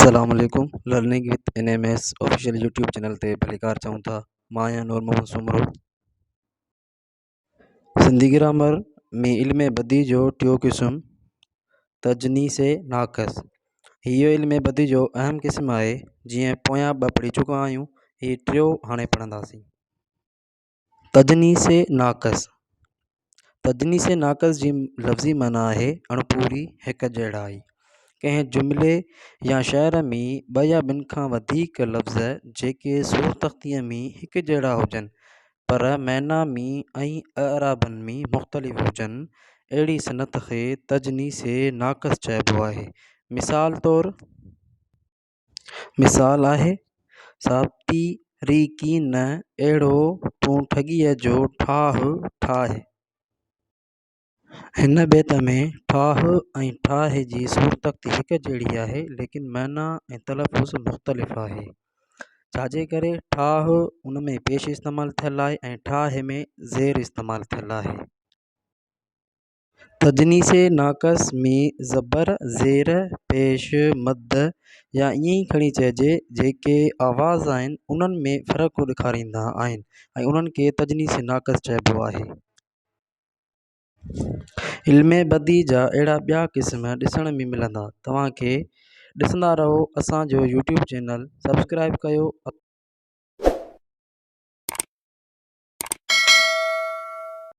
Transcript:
السلام عليڪم learning with N M S official YouTube channel تي ڀليڪار چئون ٿا. مان آهيان نور محمد سومرو. سنڌي گرامر ۾ علم بديع جو ٽيون قسم تجنيس ناقص. هيء علم بديع جو اهم قسم آهي. جيئن پويان ٻه پڙهي چڪا آهيون، هي ٽيون هاڻي پڙهنداسين. تجنيس ناقص، تجنيس ناقص جي لفظي معنيٰ آهي اڻپوري هڪ جهڙائي. ڪنهن جملي يا شعر ۾ ٻه يا ٻن کان وڌيڪ لفظ جيڪي صورتخطيء ۾ هڪجهڙا هجن پر معنيٰ ۾ ۽ اعرابن ۾ مختلف هجن، اهڙي صنعت کي تجنيس ناقص چئبو آهي. مثال طور. مثال آهي، ثابتي ري ڪين نه اهڙو تون ٺڳيء جو ٺاهه ٺاهه. هن بيت ۾ ٺاهه ۽ ٺاهه جي صورتخطي هڪ جهڙي آهي، ليڪن معنيٰ ۽ تلفظ مختلف آهي، ڇا جي ڪري ٺاهه ان ۾ پيش استعمال ٿيل آهي ۽ ٺاهه ۾ زير استعمال ٿيل آهي. تجنيس ناقص ۾ زبر، زير، پيش، مد يا ائين ئي کڻي چئجي جيڪي آواز آهن انهن ۾ فرق ڏيکاريندا آهن ۽ انهن کي تجنيس ناقص چئبو آهي. علم بديع جا اهڙا ٻيا قسم ڏسڻ ۾ ملندا توهان کي. ڏسندا رهو اسان جو يوٽيوب چينل سبسڪرائب ڪيو.